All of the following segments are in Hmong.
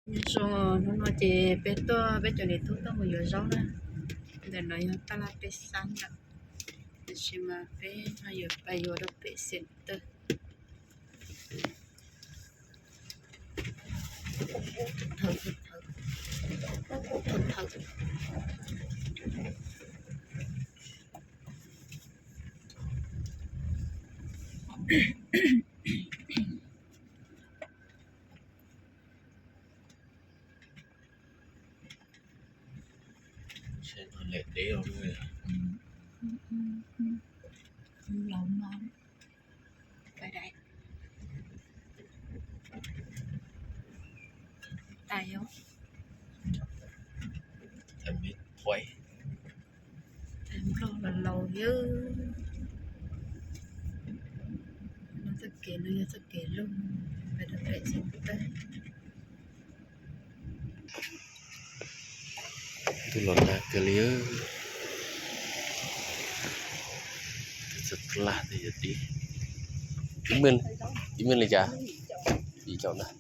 Nyob zoo, hnub no ces peb tuaj, peb cov niam tub tuaj mus yuav zaub na. Ntawm no yog tab laj peb xab ntawm, tiam sis mas peb ho yuav pais yuav rau pem xeem tawg. Nplog los laus yawg. No txoj kev no yog txoj kev loog, pais rau pem xeem tawg. Ntuj los nag kawg li. Txog laj tej yog tib, ib meeg li cas? Yim caum ntag.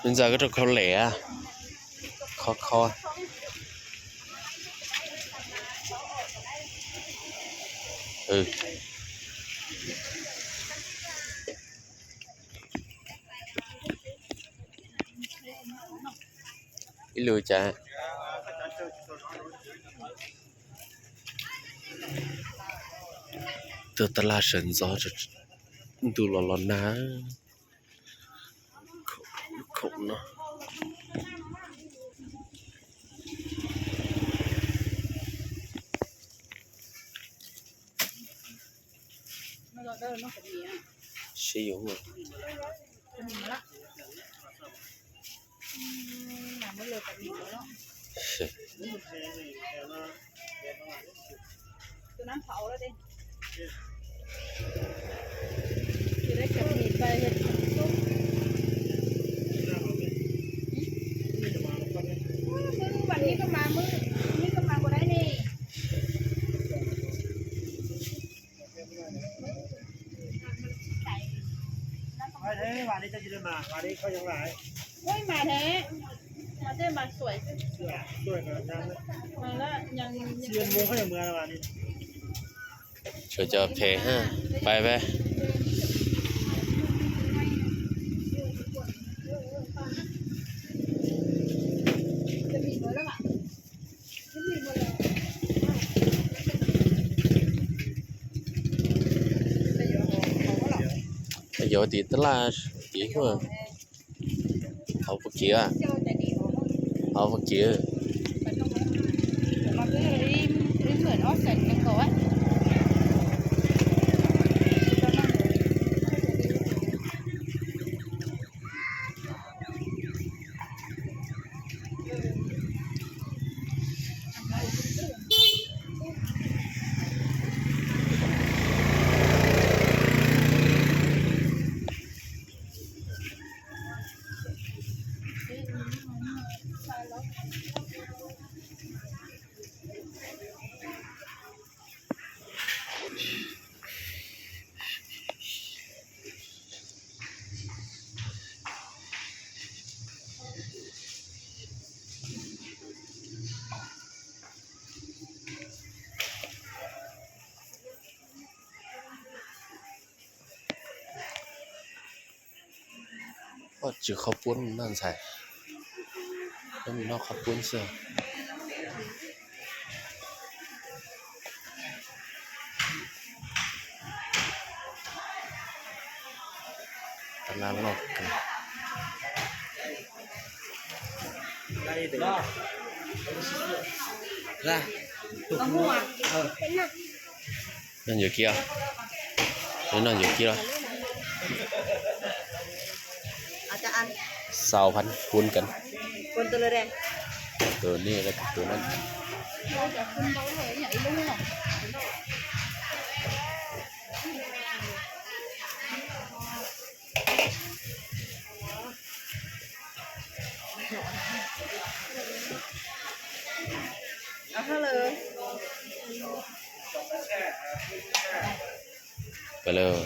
Me ntxawm, koj rau khau lem a, kho kho. Ib lus cas. Tuaj tab laj sawv ntxov, ntuj los los nag. Khoom no. Sib yuav. Tshuav cov phem, pais peb. Yuav tim tab laj tim huaj. Hauv puas kev, hauv puas kev. Tsw qhov puab no ntxhais, noj qhov puab xwb. Tab laj loj kawg. Noj ncov kiab, noj ncov kiab. Sáu phần cuốn cân. Tus nej, tus nej. Peb lawm.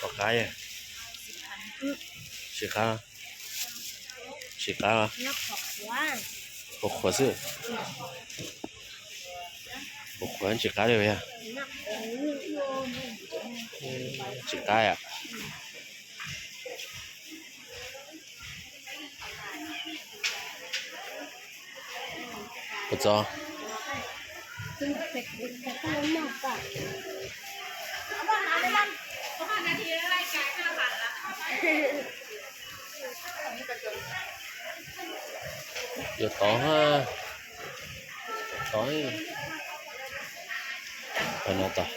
Pom qab, tsis qab, tsis qab, qhuav qhuav xwb. Qhuav qhuav tsis qab li yog, tsis qab yom. Puas txog? Yuav tod ha, tod, no tod.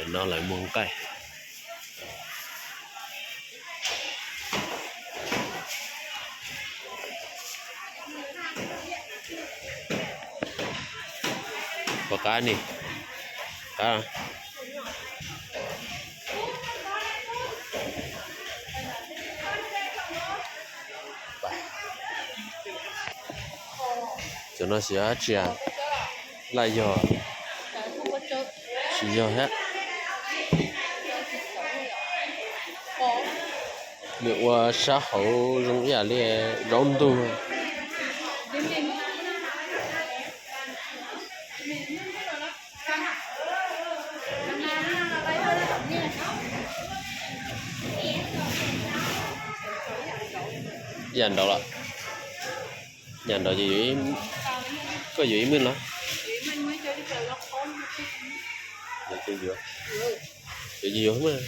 Tam no lawv mus nqaij. Pom qab ni, qab. Cov no xyov dab tsi, laj yog, tsis yog thiab. Nws ua sab hauv zoo ib yam li zaub ntug. Yam nraud los, yam nraud ces koj yuav ib mej los? Yuav ces yuav mas.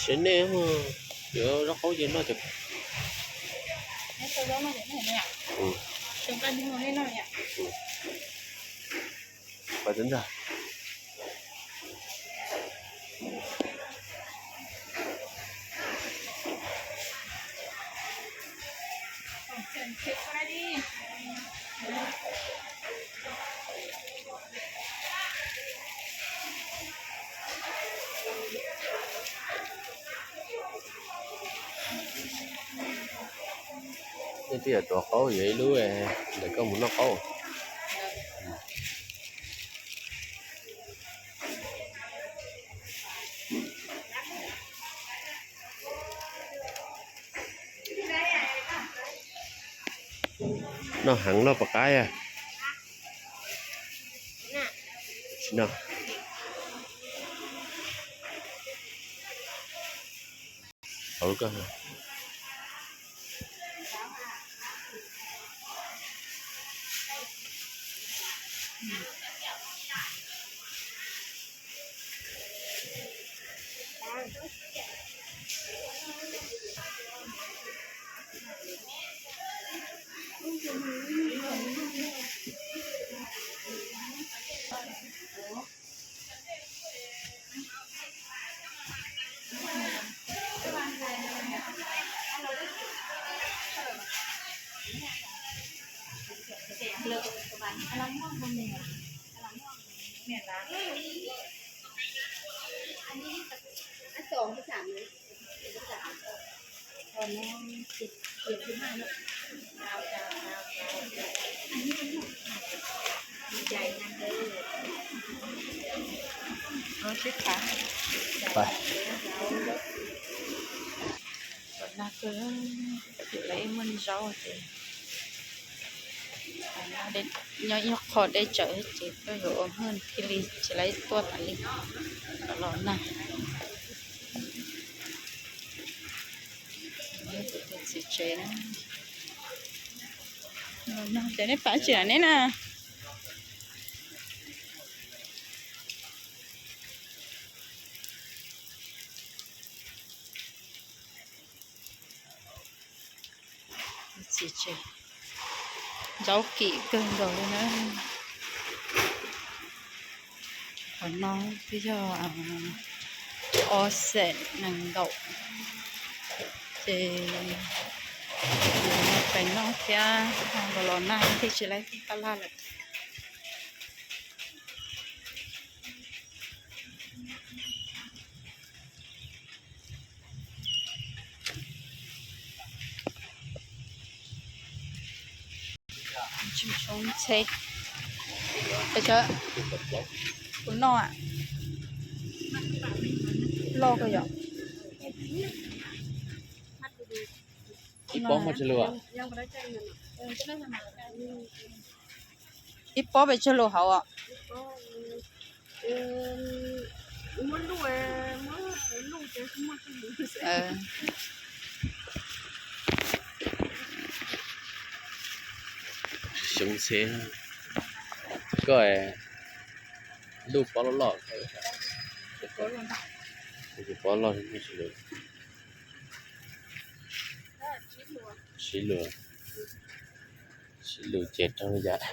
Seb nej yuav zaub qaub ces noj ces. Nej twb yog tuav qaub yuav ib lub ntawm koj mus noj qaub. Noj heev los pom qab yog. Tsis noj. Sib tham. Tom no kawg, lawv ib muag zaub ces nyob ib qho deb tsawv ces koj yuav ua hwj thiaj li tsis laib tuaj tas li. Los nag. Txiv tsev na. Los nag ces neb pab tsis neb na. Txiv tsev, zaub kim kawg nkaus li na. Qhov no twb yog Ob xees nees nkaum, ces pais noj thiab, los los nag thiaj tsis laib tab laj lawm. Tsis tshoob ntxhe. Kuv noj, loj kawg yom. Ib pob muaj tsawg lus? Ib pob pes tsawg lus hauv os? Xyoob ntxhe, koj luj pob loj loj, pob loj. Siv lus, siv lus ces raug li cas.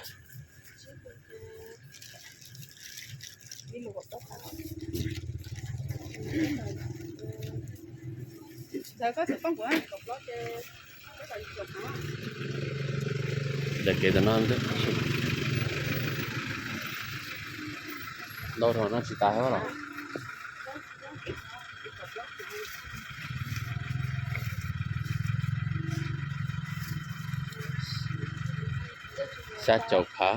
Daim kev tam no ntau dhau noj tsis tas thiab los. Xya caum phav,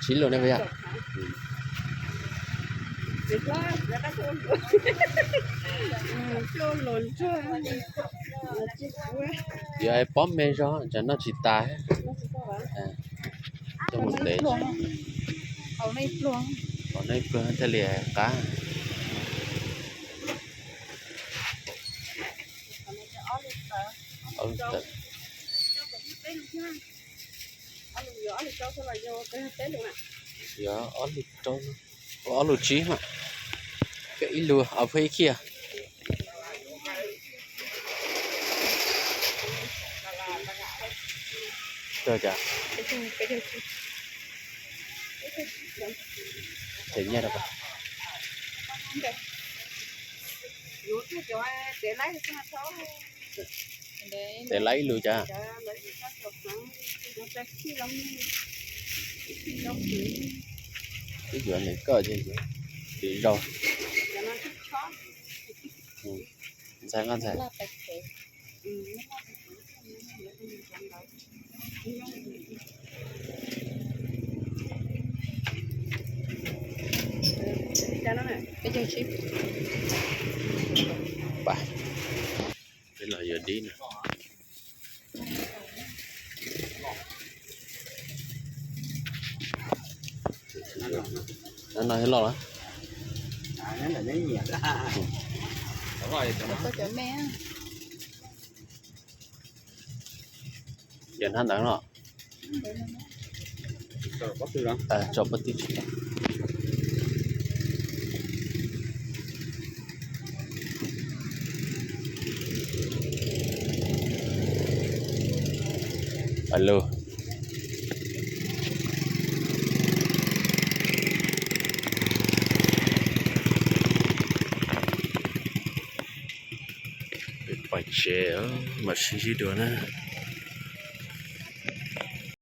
tsib lus ne puas yog? Yuav pob me zog tsam noj tsis tas. Coj mus tev, haus nej pluag thiaj li qab. Yuav ob lus rau, ob lus tsib, ib lus ob phuj ib khiaj. Ces nyiaj rau. Tes laib ib lus cas? Twb yuav nws koj ces yuav zaus. Ntxhais nqa ntxhais. Peb los yuav dib no. No thiaj loj los. Yog hnab ntawd no. Tso pob tw tsis tau. Alo. Pais tsev mam sib ntsib dua na.